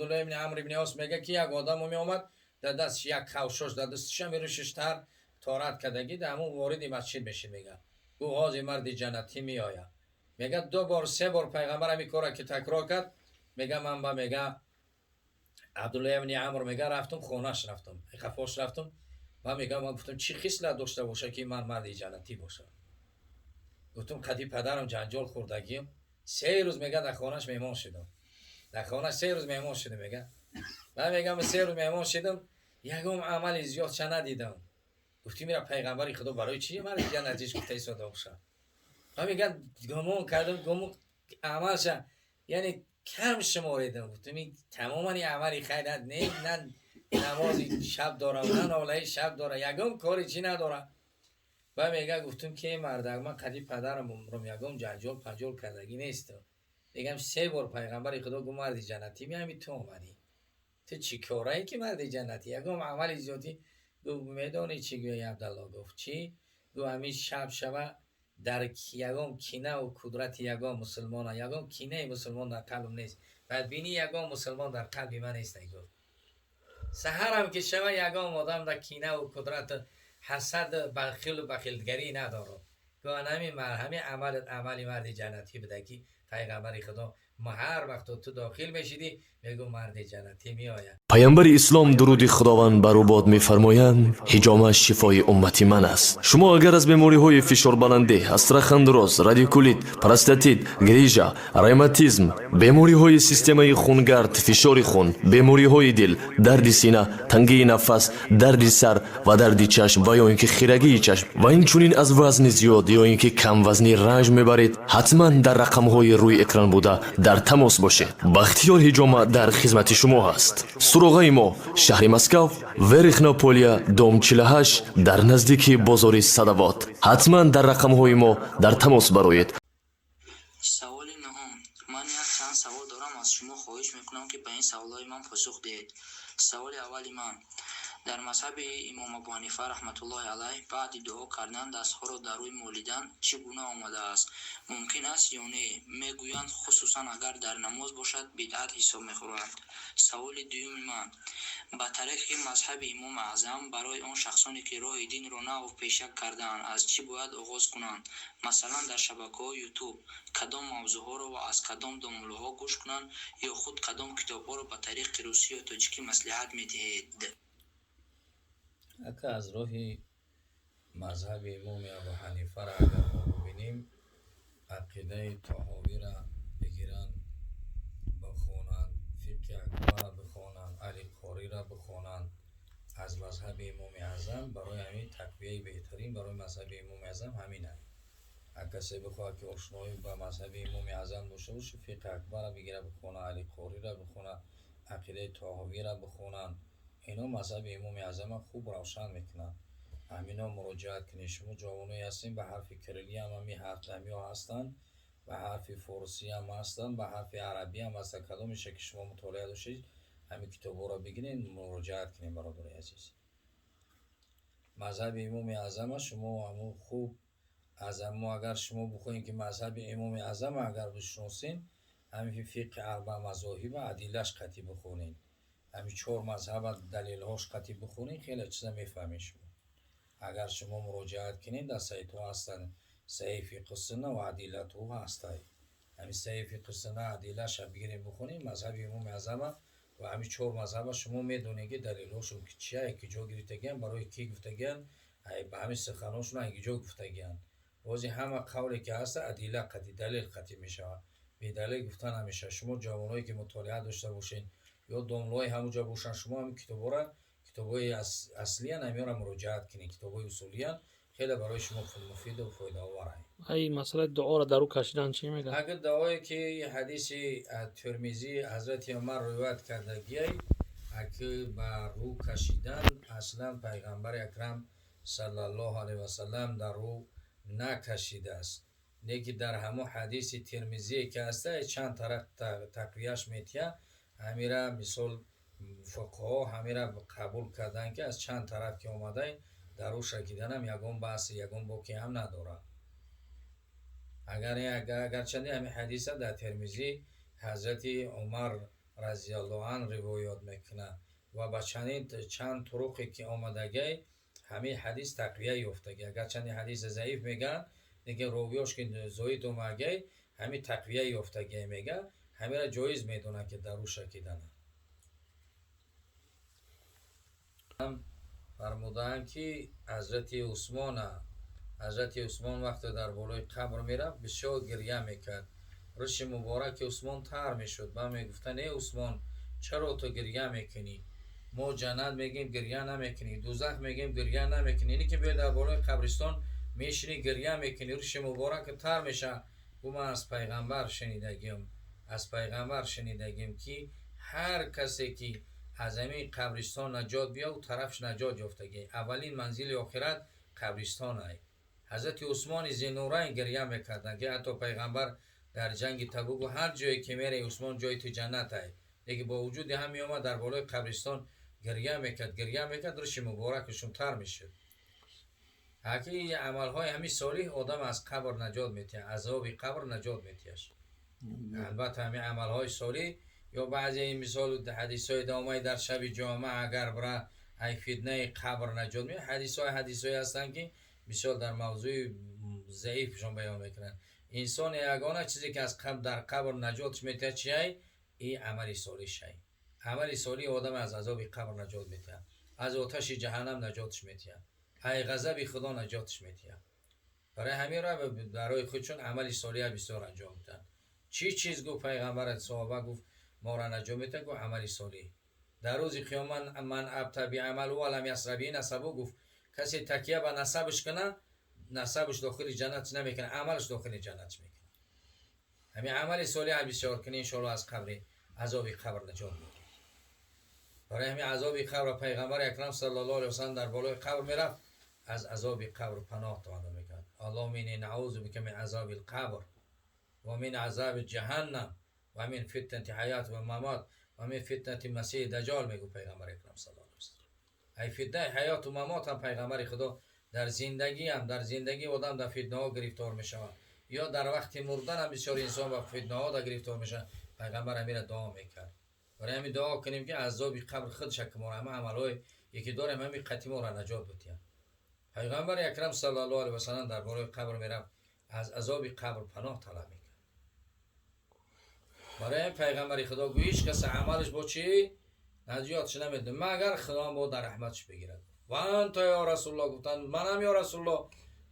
Абдулло ибни Амр ибни Ос мега, ки як одамо меомад, дар дастш як кавшош, дар дастиша мерӯшиштар торат кардагӣ, дар ҳамун вориди масҷид мешид. Мега, гуфт: «Ҳозир марди ҷаннатӣ меояд». Мега, ду бор, се бор пайғамбар ҳамин корра ки такрор кард, мега, ман ба, мега, Абдулло ибни Амр мега, рафтум хонаш, рафтум қафош рафтум ва, мега, ман гуфтам: «Чӣ хислат дошта боша, ки ман марди ҷаннатӣ бошам?» Гуфтум: «Қади падарам ҷанҷол хӯрдагием». 3 рӯз, мега, дар хонаш меҳмон шудам, дар хонаш 3 рӯз меҳмон шудам. Мега, ва мегам, 3 рӯз меҳмон шудам, ягон амали зиёдша надидам. Гуфтим: «Ира пайғамбари Худо барои чӣ марди ҷаннатиш гуфта истода боша?» Ва, меган, гумон кардам, гумон амалша, яъне кам шуморидам. Гуфтам: «Ин тамоман ин амали хайр не, на намози шаб дорам, на нолаи шаб дора, ягон кори чӣ надора». Ва, мега, гуфтум ки: «Мардак, ман қади падарам умрам ягон ҷанҷол панҷол кардагӣ нестам». Мегам, се бор пайғамбари Худо гуфт: «Марди ҷаннатӣ меами, ту омадӣ, ту чӣ корае, ки марди ҷаннатӣ, ягон амали зиёдӣ?» Гуфт: «Медонӣ чӣ гӯяй, Абдалло?» Гуфт: «Чӣ?» Гуфт: «Ҳамин шаб шава, дар ягон кинаву кудрати ягон мусулмона, ягон кинаи мусулмон дар қалб нест, бадбинии ягон мусулмон дар қалби ман нест». Гуфт: «Саҳарам ки шава, ягон одам дар кинаву кудрату ҳасаду бахилу бахилгарӣ надорам». Гуфт: «Ҳамин амалат амали марди ҷаннатӣ буда, ки пайғамбари Худо ма ҳар вақто ту дохил мешидӣ, мегӯ: марди ҷаннатӣ меояд». Паямбари ислом, дуруди Худованд бар ӯ бод, мефармоянд: «Ҳиҷома шифои уммати ман аст». Шумо агар аз бемориҳои фишорбаландӣ, остеохондроз, радикулит, простатит, грижа, ревматизм, бемориҳои системаи хунгард, фишори хун, бемориҳои дил, дарди сина, тангии нафас, дарди сар ва дарди чашм ва ё ин ки хирагии чашм ва инчунин аз вазни зиёд ё ин ки камвазнӣ ранҷ мебаред, ҳатман дар рақамҳои рӯи экран буда дар тамос бошед. Бахтиёр Ҳиҷома дар хизмати шумо ҳаст. Суроғаи мо: шаҳри Москав, Верхнего Поля, дом 48, дар наздики бозори Садовод. Ҳатман дар рақамҳои мо дар тамос бароед. Саволи нуҳум. Ман як чанд савол дорам, аз шумо хоҳиш мекунам, ки ба ин саволҳои ман посух диҳед. Саволи аввали ман: дар мазҳаби имом Абу Ҳанифа раҳматуллоҳи алайҳ баъди дуо кардан дастҳоро дар рӯй молидан чӣ гуна омадааст? Мумкин аст ё не? Мегӯянд, хусусан агар дар намоз бошад, бидъат ҳисоб мехӯрад. Саволи дуюми ман: ба тариқи мазҳаби имоми аъзам, барои он шахсоне, ки роҳи динро нав пеша кардаанд, аз чӣ бояд оғоз кунанд? Масалан, дар шабакаҳои Ютуб кадом мавзӯъҳоро ва аз кадом домуллоҳо гӯш кунанд ё худ кадом китобҳоро ба тариқи русӣ ё тоҷикӣ маслиҳат медиҳед? Ака, аз роҳи мазҳаби имоми Абу Ҳанифаро агар мо бубинем, ақидаи Тоҳовиро бигиранд, бихонанд, фиқҳи акбарро бихонанд, Али Қориро бихонанд. Аз мазҳаби имоми аъзам барои ҳамин тақвияи беҳтарин барои мазҳаби имоми аъзам ҳамин аст. Агар касе бихоҳад, ки ошноӣ ба мазҳаби имоми аъзам дошта боша, фиқҳи акбарро бигира, бихона, Али Қориро бихона, ақидаи Тоҳовиро бихонанд. Ино мазҳаби имоми аъзама хуб равшан мекунанд. Ҳамино муроҷиат кунед. Шумо ҷавоное ҳастем, ба ҳарфи кириллиам ҳами ҳарф ҳастанд, ба ҳарфи форсиам ҳастанд, ба ҳарфи арабиам ҳастанд. Кадомеша ки шумо мутолиа доштед, ҳамин китобҳоро бигиред, муроҷиат кунед. Бародари азиз, мазҳаби имоми аъзама шумо ҳамун хуб аз ҳамо, агар шумо бихоҳем, ки мазҳаби имоми аъзама агар бишиносем, ҳамин фиқҳи арбаъ мазоҳиба адиллаш қатъӣ бихонед, ҳамин чор мазҳаба далелҳош қатъӣ бихонед, хеле чиза мефаҳмед шумо. Агар шумо муроҷиат кунед, дар сайтҳо ҳастанд, саҳифи фиқҳу сунна ва адиллатуҳу ҳастай. Ҳамин саҳифи фиқҳу сунна адиллаша бигирем, бихонем, мазҳаби имоми аъзама ва ҳамин чор мазҳаба шумо медонед, ки далелҳошон ки чия, ки ҷо гирифтагианд, барои кӣ гуфтагианд, ба ҳамин суханошон ки ҷо гуфтагианд. Бози ҳама қавле ки ҳаста, адилла қатъӣ, далел қатъӣ мешавад, бедалел гуфта намешавад. Шумо ҷавоное, ки мутолиа дошта бошед ё домлои ҳамуҷа бошанд, шумо ҳамин китобҳоро, китобҳои аслиян, ҳаминро муроҷиат кунед. Китобҳои усулиян хеле барои шумо муфиду фоидаоваранд. Ай, масъалаи дуоро дар рӯ кашидан чӣ мегӯяд? Агар дуое, ки ҳадиси Термизӣ, ҳазрати Умар ривоят кардагиай, аки ба рӯ кашидан, аслан пайғамбари акрам саллаллоҳу алайҳи васаллам дар рӯ накашидааст. Лекин дар ҳамон ҳадиси Термизие ки ҳаста, чанд тараф тақвияш метиҳад. Ҳамира, мисол, фуқаҳо ҳамира қабул карданд, ки аз чанд тараф ки омадай, дар рӯ шакиданам ягон баҳси, ягон боке ҳам надорад. Агарчанде ҳамин ҳадиса дар Термизӣ ҳазрати Умар разиаллоҳу анҳу ривоят мекунад ва ба чанин чанд туруқе ки омадагай ҳамин ҳадис тақвия ёфтагӣ. Агарчанд ин ҳадиса заиф мегӯянд, лекин ровиёш ки зоид омадагай ҳамин тақвия ёфтагӣ мега, ҳамира ҷоиз медонанд ки дару шакидана. Фармудаанд ки ҳазрати Усмона, ҳазрати Усмон вақте дар болои қабр мерафт, бисёр гиря мекард. Риши мубораки Усмон тар мешуд. Ба мегуфтанд: «Э Усмон, чаро ту гиря мекунӣ? Мо ҷаннат мегем, гиря намекунӣ, дузах мегем, гиря намекунӣ. Ине ки биё дар болои қабристон мешинӣ, гиря мекунӣ, риши мубораки тар мешавад». Гуфт: «Ман аз пайғамбар шунидагим, аз пайғамбар шунидагим ки ҳар касе ки аз ҳамин қабристон наҷот биёв, тарафш наҷот ёфтагӣ. Аввалин манзили охират қабристон ай». Ҳазрати Усмони Зиннурайн гиря мекарданд ки ҳатто пайғамбар дар ҷанги Табук ҳар ҷое ки мераи, Усмон, ҷои ту ҷаннат ай. Лекин бо вуҷуди ҳам меомад дар болои қабристон гиря мекард, гиря мекард, риши муборакашон тар мешуд. Ҳаки амалҳои ҳамин солиҳ одам аз қабр наҷот метиҳад, азоби қабр наҷот метиҳаш. Албатта ҳамин амалҳои солиҳ ё баъзе мисол ҳадисҳои домаи дар шаби ҷомеа агар бира ай фитнаи қабр наҷот ме, ҳадисҳое ҳастанд ки бисёр дар мавзӯи заифшон баён мекунанд. Инсон ягона чизе ки аз қабр дар қабр наҷотш метиҳад чиай? И амали солиҳшай. Амали солиҳ одам аз азоби қабр наҷот метиҳад, аз оташи ҷаҳаннам наҷотш метиҳад, ай ғазаби худо наҷотш метиҳад. Барои ҳаминро барои худшон амали солиҳа бисёр анҷом медиҳанд. Чӣ чиз гуфт пайғамбар, саҳоба гуфт моро наҷот метиҳад? Гуфт амали солиҳ. Дар рӯзи қиёмат ман абта биамалу ва лам ясра биҳи насабу, гуфт касе такя ба насабаш кунад, насабаш дохили ҷаннат намекунад, амалаш дохили ҷаннат мекунад. Ҳамин амали солиҳа бисёр кунӣ, иншоалло аз қабри азоби қабр наҷот мегирӣ. Барои ҳамин азоби қабр пайғамбари акрам саллаллоҳу алайҳи васаллам дар болои қабр мерафт, аз азоби қабр паноҳ талаб мекард. Аллоҳумма инни наузу бика мин азоби лқабр ва мин азоби ҷаҳаннам ва мин фитнати ҳаёт ва мамот ва мин фитнати масиҳи даҷҷол, мегӯ пайғамбари акрам саллаллоҳу алайҳи васаллам. Ай фитнаи ҳаёту мамот ҳам пайғамбари худо дар зиндагиам, дар зиндагии одам дар фитнаҳо гирифтор мешавад ё дар вақти мурдан ҳам бисёр инсон ба фитнаҳо да гирифтор мешавад. Пайғамбар ҳамира дуо мекард. Барои ҳамин дуо кунем ки азоби қабр худша ки моро ҳама амалҳое ки дорем ҳамин қатъи моро наҷот битиҳад. Пайғамбари акрам саллаллоҳу алайҳи васаллам дар болои қабр мерафт, аз азоби қабр паноҳ талаб мекард. Барои ҳамин пайғамбари худо гӯ ҳеҷ каса амалаш бо чӣ наҷотш намедиҳад, магар худо бо дар раҳматш бигирад. Ва анта ё расулуллоҳ, гуфтанд манам ё расулуллоҳ,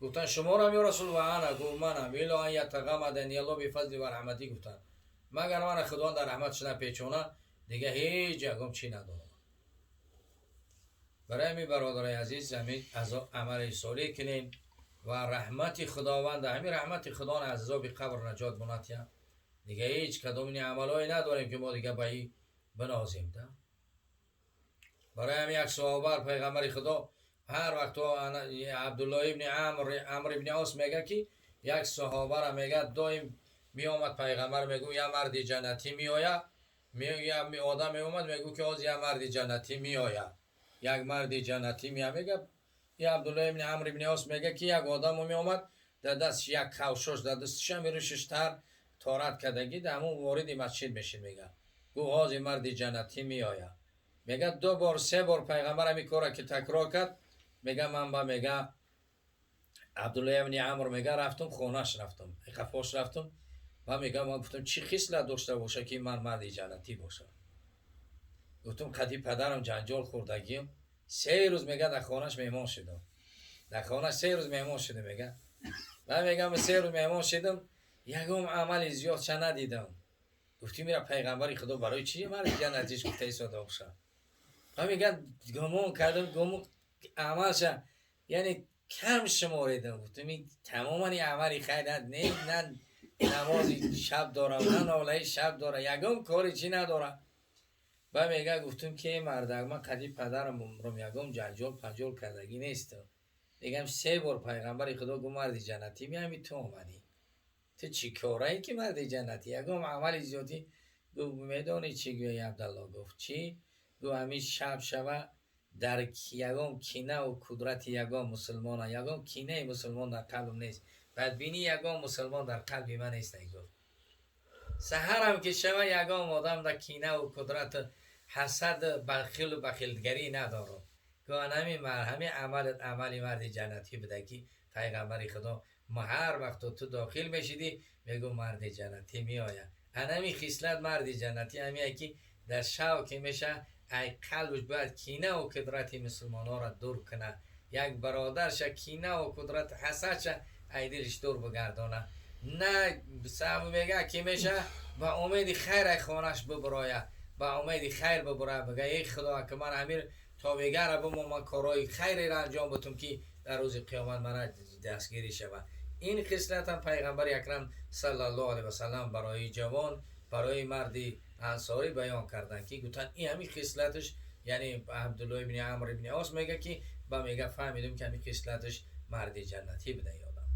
гуфтанд шуморам ё расул, ва ана, гуфт манам, илло ан ятағаммадани аллоҳ бифазли ва раҳматӣ, гуфтанд магар мана худо дар раҳматш напечона, дига ҳеҷ ягон чӣ надорам. Барои ҳамин бародарои азиз, ҳамин амали солиҳ кунем ва раҳмати худованд, ҳамин раҳмати худо аз азоби қабр наҷот монатия. Дига ҳеҷ кадомини амалҳое надорем ки мо дига ба и бинозем. Да барои ҳамин як саҳобар пайғамбари худо ҳар вақт Абдуллоҳ ибни Амр ибни Ос мега ки як саҳобара мега доим меомад пайғамбар мегӯ як марди ҷаннатӣ меояд, одам меомад мегӯ ки ҳозир як марди ҷаннатӣ меояд, як марди ҷаннатӣ меояд. Мега я Абдуллоҳ ибни Амр ибни Ос мега ки як одамо меомад, дар дастш як кавшош, дар дасташам ришиш тар торат кардагӣ, дар ҳамон вориди масҷид мешид. Мега гуфт ҳозир марди ҷаннатӣ меояд. Мега ду бор се бор пайғамбар ҳамин корро ки такрор кард, мега ман ба мега Абдуллоҳ ибни Амр мега рафтум хонаш, рафтум қафош рафтум ва мега ман гуфтам чӣ хислат дошта боша ки ман марди ҷаннатӣ бошам? Гуфтум қади падарам ҷанҷол хӯрдагиам. 3 рӯз мега дар хонаш меҳмон шудам, дар хонаш 3 рӯз меҳмон шудам. Мега ва мегам 3 рӯз меҳмон шудам, ягон амали зиёдша надидам. Гуфтим ира пайғамбари худо барои чӣ марди ҷаннатиш гуфта истода боша? Ва мега гумон кардам, гумон амалша яъне кам шуморидам. Гуфтам тамоман ин амали хайр не, на намози шаб дорам, на нолаи шаб дорам, ягон кори чӣ надорам. Ва мега гуфтум ки мардак, ман қади падарам умрам ягон ҷанҷол панҷол кардагӣ нестам. Мегам се бор пайғамбари худо гу марди ҷаннатӣ меами, ту омадӣ, ту чӣ корае ки марди ҷаннатӣ, ягон амали зиёдӣ? Гуфт медонӣ чӣ гӯяи Абдалло? Гуфт чӣ? Гуфт ҳамин шаб шава дар ягон кинаву кудрати ягон мусулмона, ягон кинаи мусулмон дар қалбам нест, бадбинии ягон мусулмон дар қалби ман нест. Гуфт. Саҳарам ки шава, ягон одам да кинаву кудрату ҳасаду бахилу бахилгарӣ надорам. Гӯ ҳами амалат амали марди ҷаннатӣ буда, ки пайғамбари Худо ма ҳар вақто ту дохил мешидӣ, мегӯ марди ҷаннатӣ меояд. Анами хислат марди ҷаннатӣ ҳамие, ки дар шав ки меша, ай қалбш бояд кинаву кудрати мусулмонҳоро дур кунад, як бародарша кинаву кудрат ҳасадша ай дилш дур бигардона. На мега ки меша, ба умеди хайр ай хонаш бибирояд, ба умеди хайр бибирояд, бига: «Эй Худо, ки ман ҳамир то бегара бимо, ман корҳои хайреро анҷом бутум, ки дар рӯзи қиёмат мана дастгирӣ шавад». Ин хислатам пайғамбари акрам саллаллоҳу алайҳи васаллам барои ҷавон, барои марди ансорӣ баён карданд, ки гуфтанд, ин ҳамин хислаташ, яъне Абдулло ибни Амр ибни Ос мега, ки ба мега фаҳмидем, ки ҳамин хислаташ марди ҷаннатӣ буда. Ёдам.